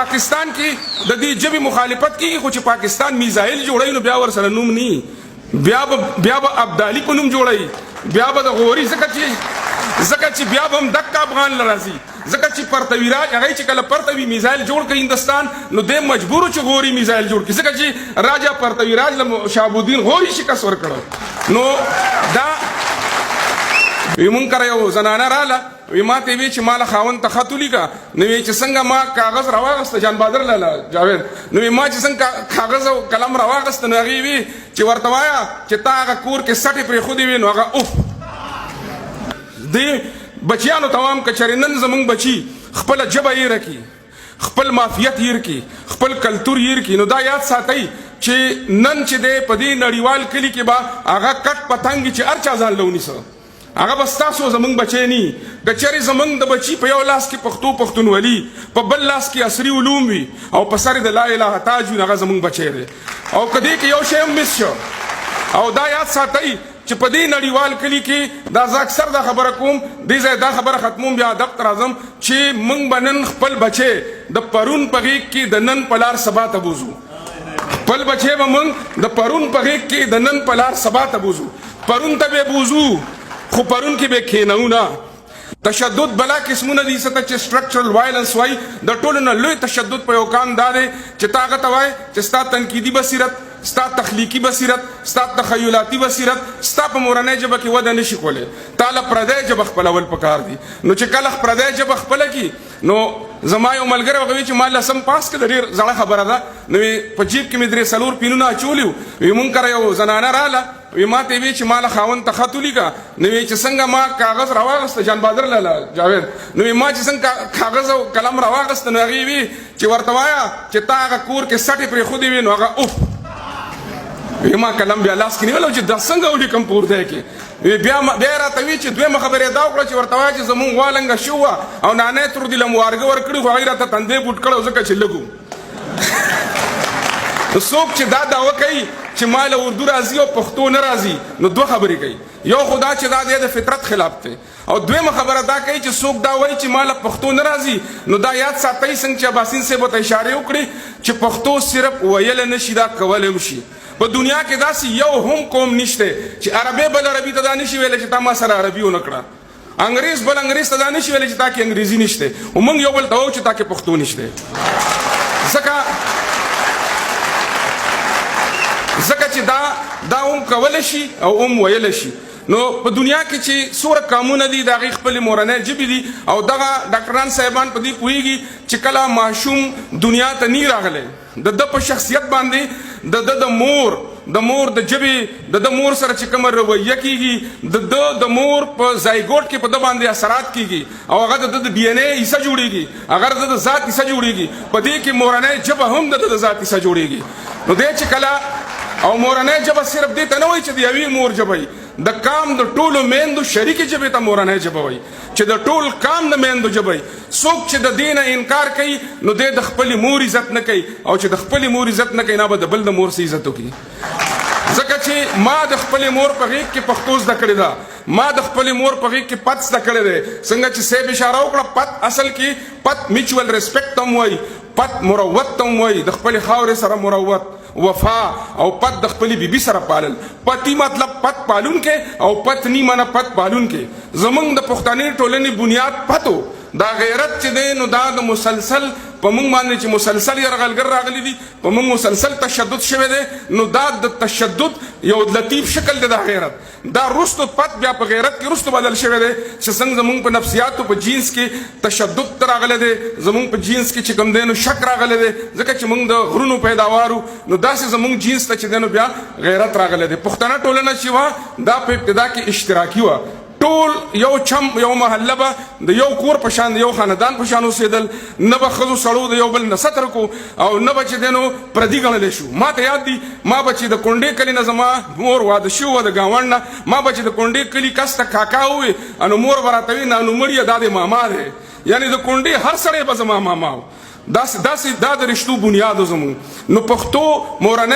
پاکستان کې د دې ژبې مخالفت کیږي، خو چې پاکستان میزایل جوړوي نو بیا ورسره نوم نی، بیا به ابدالي په نوم جوړوي، بیا به د غوري، ځکه چې بیا به هم دک افغان لرازي، ځکه چې پرتویراج هغه چې کله پرتوی میزایل جوړ کړي هندستان، نو دی مجبور چې غوري میزایل جوړ کړي، ځکه چې راجا پرتویراج له شهاب الدین غوري شکست ورکړو. نو دا وی مونږ کره یو زنانه رااله، وی ما ته وی چې مال خاون ته خط ولیکه. نو وی چې څنګه ما کاغذ راواغست، جان بادر لالا جاوید، نو وی ما چې څنګه کاغذ او قلم راواغست، نو هغې وی چې ورته وایه چې تا هغه کور کې سټې پرېښودې وي، نو هغه اوف دی بچیانو تمام. کچرې نن زمونږ بچي خپله ژبه هېره کړي، خپل معافیت هېر کړي، خپل کلتور هېر کړي، نو دا یاد ساتئ چې نن چې دی په دې نړیوال کلي کې به هغه کټ پتنګ چې هر چا ځان له ونیسه، هغه به ستاسو زمونږ بچی نی. که چېرې زمونږ د بچي په یو لاس کې پښتو پښتونولي، په بل لاس کې عصري علوم وي او په سر د لا اله تاج وي، هغه زمونږ بچی دی. او که دې کې یو شی هم مس شو، او دا یاد ساتئ چې په دې نړیوال کلي کې، دا زه اکثر دا خبره کوم، دې ځای دا خبره ختموم، بیا ادب ته راځم، چې موږ به نن خپل بچی د پرون په غېږ کې د نن په لار سبا ته بوځو. خپل بچی به موږ د پرون په غېږ کې د نن په لار سبا ته بوځو. پرون ته به بوځو، خو پرون کې به کښېنوو نه. تشدد بلا قسمونه دي، څه ته چې سټرکچرل وایلنس وایي. د ټولو نه لوی تشدد په یو کام دا دی چې تا هغه ته وایې چې ستا تنقیدي بصیرت، ستا تخلیقي بصیرت، ستا تخیلاتی بصیرت ستا په مورنۍ ژبه کې وده نشي کولی، تا له پردۍ ژبه خپلول پکار دي. نو چې کله پردۍ ژبه خپله کړي، نو زما یو ملګری هغه وی چې ما لسم پاس کړ، ډېر زړه خبره ده، نو په جیب کې مې درې څلور پینونه اچولي وو. وی مونږ کره یو زنانه راله، وی ما ته وی چې مال خاون ته خط ولیکه. نو وی چې څنګه ما کاغذ راواغست، جان بادر لالا جاوید، نو وی ما چې څنګه کاغذ او قلم راواغست، نو هغې وی چې ورته وایه چې تا هغه کور کې سټې پرېښودې وي، نو هغه اوف. وی ما قلم بیا لاس کې نیولی چې دا څنګه ولیکم په اردو کې. وی بیا راته وی چې دویمه خبره یې دا وکړه چې ورته وایه چې زمونږ غوا لنګه شوه او نانۍ تر دې له مو وارګه ورکړي، خو هغې راته تندی بوټ کړی ځکه چې لږو. نو څوک چې دا دعوه کوي چې ما له اردو راځي او پښتو نه راځي، نو دوه خبرې کوي. یو خو دا چې دا د فطرت خلاف دی، او دویمه خبره دا کوي چې څوک دا وایي چې ما له پښتو نه راځي، نو دا یاد ساتئ، څنګه چې اباسین صاحب ورته اشاره وکړي، چې پښتو صرف ویلی نه شي، دا کولی هم شي. په دنیا کې داسې یو هم قوم نشته چې عربی بل عربي ته دا نشي ویلی چې تا ما سره عربي ونه کړه، انګریز بل انګریز ته دا نشي ویلی چې تا کې انګریزي نشته، او موږ یو بل ته وایو چې تا کې پښتو نشته، ځکه چې دا هم کولی شي او هم ویلی شي. نو په دنیا کې چې څومره قامونه دي، د هغې خپلې مورنۍ ژبې دي. او دغه ډاکټران صاحبان په دې پوهېږي چې کله ماشوم دنیا ته نی راغلی، د ده په شخصیت باندې د ده د مور د ژبې، د ده مور سره چې کومه رویه کیږي، د ده د مور په زایګوټ کې په ده باندې اثرات کیږي، او هغه د ده د ډي ان ای حصه جوړیږي، هغه د ده د ذات حصه جوړیږي. په دې کې مورنۍ ژبه هم د ده د ذات حصه جوړیږي. نو دی چې کله، او مورنۍ ژبه صرف دې ته نه وایي چې د یوې مور ژبه وي، د کام د ټولو میندو شریکې ژبې ته مورنۍ ژبه وایي، چې د ټول کام د میندو ژبه وي. څوک چې د دې نه انکار کوي، نو دی د خپلې مور عزت نه کوي، او چې د خپلې مور عزت نه کوي، نه به د بل د مور څه عزت وکړي؟ ځکه چې ما د خپلې مور په غېږ کې پښتو زده کړې ده، ما د خپلې مور په غېږ کې پت زده کړی دی. څنګه چې صاحب اشاره وکړه، پت اصل کې پت میچول ریسپیکټ ته هم وایي، پت مروت ته هم وایي، د خپلې خاورې سره مروت، وفا، او پت د خپلې بیبي سره پالل. پتی مطلب پت پالونکی، او پتنی معنی پت پالونکی. زمونږ د پښتنې ټولنې بنیاد پتو. دا غیرت چې دی، نو دا د مسلسل په مونږ باندې چې مسلسل یرغلګر راغلي دي، په مونږ مسلسل تشدد شوی دی، نو دا د تشدد یو لطیف شکل دی دا غیرت. دا رستو پت بیا په غیرت کې رستو بدل شوی دی، چې څنګه زمونږ په نفسیاتو، په جینس کې تشدد ته راغلی دی، زمونږ په جینس کې چې کوم دی نو شک راغلی دی، ځکه چې مونږ د غرونو پیداوارو، نو داسې زمونږ جینس ته چې دی نو بیا غیرت راغلی دی. پښتنه ټولنه چې وه، دا په ابتدا کې اشتراکي وه. ټول یو چم، یو محله به د یو کور په شان، د یو خاندان په شان اوسېدل. نه به ښځو سړو د یو بل نه ستر کو، او نه به چې دی نو پردي ګڼلی شو. ما ته یاد دي، ما به چې د کونډې کلي نه زما مور واده شوې وه د ګاونډ نه، ما به چې د کونډې کلي کس ته کاکا ووې، نو مور به راته وي، نانو مړیه، دا د ماما دی. یعنې د کونډې هر سړی به زما ماما و. داسې دا د رشتو بنیاد و زموږ. نو پښتو مورنۍ